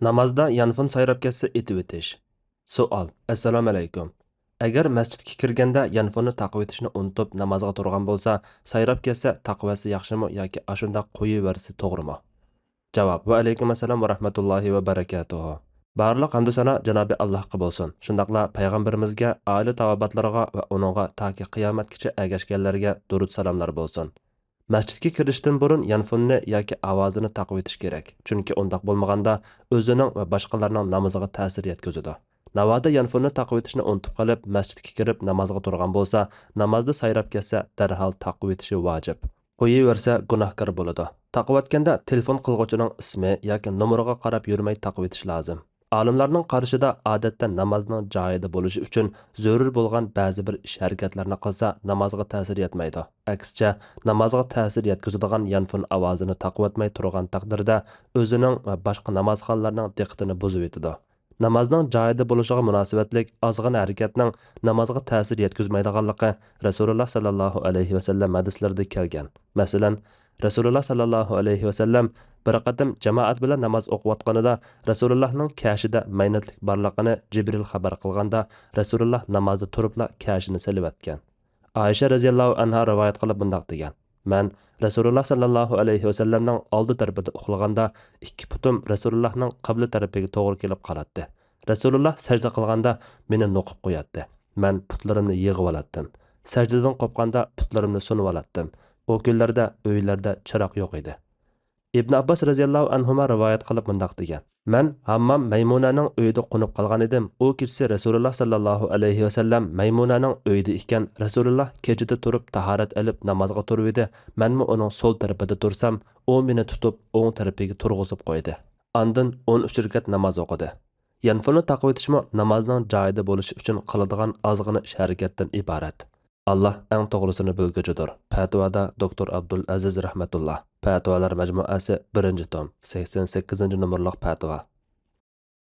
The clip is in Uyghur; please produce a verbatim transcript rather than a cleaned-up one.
نامازدا يانفون سايراپ كەتسە ئېتىۋېتىش. سوئال: ئەسسالامۇئەلەيكۇم. ئەگەر مەسچىتكە كىرگەندە يانفوننى تاقىۋېتىشنى ئۇنتۇپ نامازغا تۇرغان بولسا، سايراپ كەتسە تاقىۋەتسە ياخشىمۇ ياكى ئاشۇنداق قويۇۋەرسە توغرىمۇ؟ جاۋاب: ۋەئەلەيكۇم ئەسسالام ۋە رەھمەتۇللاھى ۋە بەرەكاتۇھۇ. بارلىق ھەمدۇ سانا جانابى ئاللاھقا بولسۇن. شۇنداقلا پەيغەمبىرىمىزگە، ئائىلە تاۋابىئاتلىرىغا ۋە ئۇنىڭغا تاكى قىيامەتكىچە ئەگەشكەنلەرگە دۇرۇت سالاملار بولسۇن. مەسچىتكە كىرىشتىن بۇرۇن يانفوننى ياكى ئاۋازىنى تاقىۋېتىش كېرەك، چۈنكى ئۇنداق بولمىغاندا ئۆزىنىڭ ۋە باشقىلارنىڭ نامىزىغا تەسىر يەتكۈزىدۇ. ناۋادا يانفوننى تاقىۋېتىشنى ئۇنتۇپ قېلىپ مەسچىتكە كىرىپ نامازغا تۇرغان بولسا، نامازدا سايراپ كەتسە دەرھال تاقىۋېتىشى ۋاجىپ. قويۇۋەرسە گۇناھكار بولىدۇ. تاقىۋەتكەندە تېلېفون قىلغۇچىنىڭ ئىسمى ياكى نومۇرىغا قاراپ يۈرمەي تاقىۋېتىش لازىم. ئالىملارنىڭ قارىشىدا ئادەتتە نامازنىڭ جايىدا بولۇشى ئۈچۈن زۆرۈر بولغان بەزى بىر ئىش ھەرىكەتلەرنى قىلسا نامازغا تەسىر يەتمەيدۇ. ئەكسىچە، نامازغا تەسىر يەتكۈزىدىغان يانفون ئاۋازىنى تاقىۋەتمەي تۇرغان تەقدىردە ئۆزىنىڭ ۋە باشقا نامازخانلارنىڭ دىققىتىنى بۇزۇۋېتىدۇ. نامازنىڭ جايىدا بولۇشىغا مۇناسىۋەتلىك ئازغىنە ھەرىكەتنىڭ نامازغا تەسىر يەتكۈزمەيدىغانلىقى رەسۇلۇللا ساللاللاھۇ ئەلەيھى ۋەسەللەم ھەدىسلىرىدە كەلگەن. مەسىلەن، رەسۇلۇللا ساللاللاھۇ ئەلەيھى ۋەسەللەم بىر قېتىم جامائەت بىلەن ناماز ئوقۇۋاتقىنىدا رەسۇلۇللاھنىڭ كەشىدە مەينەتلىك بارلىقىنى جىبرىل خەۋەر قىلغاندا، رەسۇلۇللا نامازدا تۇرۇپلا كەشىنى سېلىۋەتكەن. ئائىشە رەزىياللاھۇ ئەنھا رىۋايەت قىلىپ مۇنداق دېگەن: مەن رەسۇلۇللا ساللاللاھۇ ئەلەيھى ۋەسەللەمنىڭ ئالدى تەرىپىدە ئۇخلىغاندا، ئىككى پۇتۇم رەسۇلۇللاھنىڭ قىبلە تەرىپىگە توغرا كېلىپ قالاتتى. رەسۇلۇللا سەجدە قىلغاندا مېنى نوقۇپ قوياتتى. مەن پۇتلىرىمنى يىغىۋالاتتىم. سەجدىدىن قوپقاندا پۇتلىرىمنى سۇنۇۋالاتتىم. ئۇ كۈنلەردە ئۆيلەردە چىراغ يوق ئىدى. ئىبن ئابباس رەزىياللاھۇ ئەنھۇما رىۋايەت قىلىپ مۇنداق دېگەن: مەن ھاممام مەيمۇنەنىڭ ئۆيىدە قونۇپ قالغان ئىدىم. ئۇ كېچىسى رەسۇلۇللا ساللاللاھۇ ئەلەيھى ۋەسەللەم مەيمۇنەنىڭ ئۆيىدە ئىكەن، رەسۇلۇللا كېچىدە تۇرۇپ تاھارەت ئېلىپ نامازغا تۇرۇۋىدى. مەنمۇ ئۇنىڭ سول تەرىپىدە تۇرسام، ئۇ مېنى تۇتۇپ ئوڭ تەرىپىگە تۇرغۇزۇپ قويدى. ئاندىن ئون ئۈچ رەكەت ناماز ئوقۇدى. يانفوننى تاقىۋېتىشمۇ نامازنىڭ جايىدا بولۇشى ئۈچۈن قىلىدىغان ئازغىنە ئىش ھەرىكەتتىن ئىبارەت. ئاللا ئەڭ توغرىسىنى بىلگۈچىدۇر. پەتىۋادا دوكتور ئابدۇل ئەزىز رەھمەتۇللا. پەتىۋالار مەجمۇئەسى، بىرىنچى توم، سەكسەن سەككىزىنچى نومۇرلۇق پەتىۋا.